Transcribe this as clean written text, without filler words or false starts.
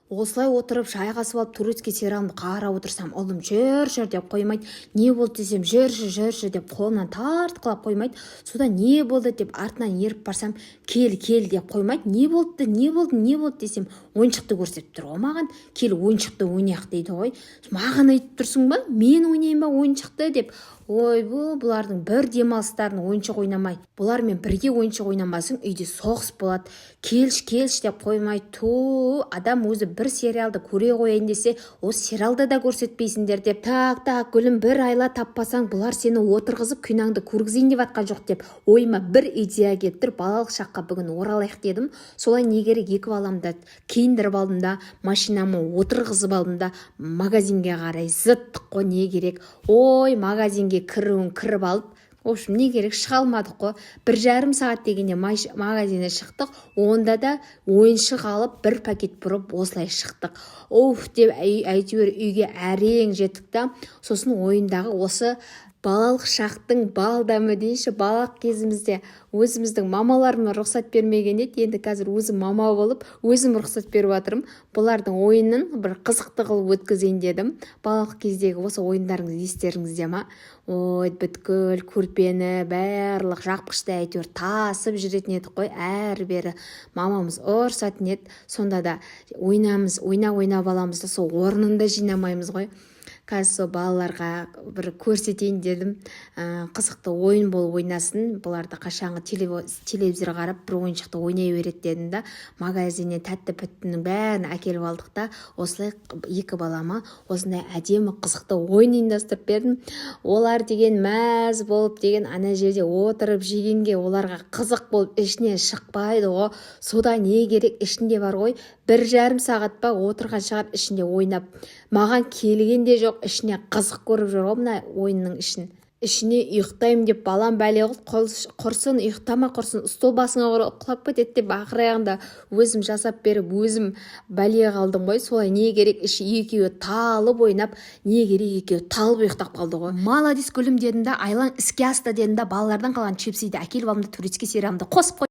Осылай отырып, жайғасып алып, турецкий сериалымды қарап отырсам, ұлым: «Жүр, жүр», – деп қоймайды. Не болды десем, «Жүрші, жүрші», – деп қолымнан тартқылап қоймайды. Содан не болды деп артынан еріп барсам, «Кел, кел», – деп қоймайды. Не болды, не болды, не болды десем, ойыншықты көрсетіп тұр ғой маған. «Кел, ойыншықты ойнайық», – дейді ғой. Маған айтып тұрсың ба, мен ойнайын ба ойыншықты деп. Ойбу, бұлардың бір демалыстарын ойыншық ойнамай, бұлармен бірге ойыншық ойнамасаң, үйде соғыс болады. «Келші, келші», – деп қоймай. Ту, адам өзі бір сериалды көре қояйын десе, осы сериалда да көрсетпейсіңдер деп. Так, так, гүлім, бір айла таппасаң, бұлар сені отырғызып, киноңды көргізейін деп жатқан жоқ деп ойыма бір идея келіп тұр. Балалық шаққа бүгін оралайық дедім. Солай, не керек, екі баламды киіндіріп алдым да, машинама отырғызып алдым да, магазинге қарай зыттық қой. Не керек, ой, магазинге кіруін кіріп алып, в общем, не керек, шыға алмадық қой. 1,5 сағат дегенде магазиннен шықтық. Онда да ойыншық алып, бір пакет бұрып, осылай шықтық. Уф деп, әйтеуір үйге әрең жеттік та, сосын ойымдағы осы балалық шақтың бал дәмі дейінші. Балалық кезімізде өзіміздің мамаларымыз рұқсат бермеген еді. Енді қазір өзім мама болып, өзім рұқсат беріп жатырмын. Бұлардың ойынын бір қызықты қылып өткізейін дедім. Балалық кездегі осы ойындарыңыз естеріңізде ма? Ой, бүткіл көрпені, барлық жапқышты әйтеуір тасып жүретін едік қой әрі бері. Мамамыз ұрсатын еді, сонда да ойнамыз, ойнап ойнап аламыз да, сол орнында жинамаймыз ғой. Қазір сол балаларға бір көрсетейін дедім. Қызықты ойын болып ойнасын бұларды, қашанғы телевизор қарап, бір ойыншықты ойнай береді дедім да, магазиннен тәтті пәттінің бәрін әкеліп алдық та, осылай екі балама осындай әдемі, қызықты ойын ұйымдастырып бердім. Олар деген мәз болып деген, ана жерде отырып жегенге оларға қызық болып, ішінен шықпайды ғой. Содан, не керек, ішінде бар ғой, 1,5 сағат па отырған шығар ішінде ойнап. Маған келген де жоқ, ішіне қызық көріп жүр ғой мына ойынның ішін. Ішіне ұйықтаймын деп балам бәле қылды. «Құрсын, ұйықтама, құрсын, стол басыңа құлап кетеді», – деп, ақыр аяғында өзім жасап беріп, өзім бәле қалдым ғой. Солай, не керек, іші екеуі талып ойнап, не керек, екеуі талып ұйықтап қалды ғой. «Молодец, гүлім», – дедім да, «Айлаң іске асты», – дедім да, балалардан қалған чипсиді әкеліп алдым да, турецкий сериалымды қосып қойдым.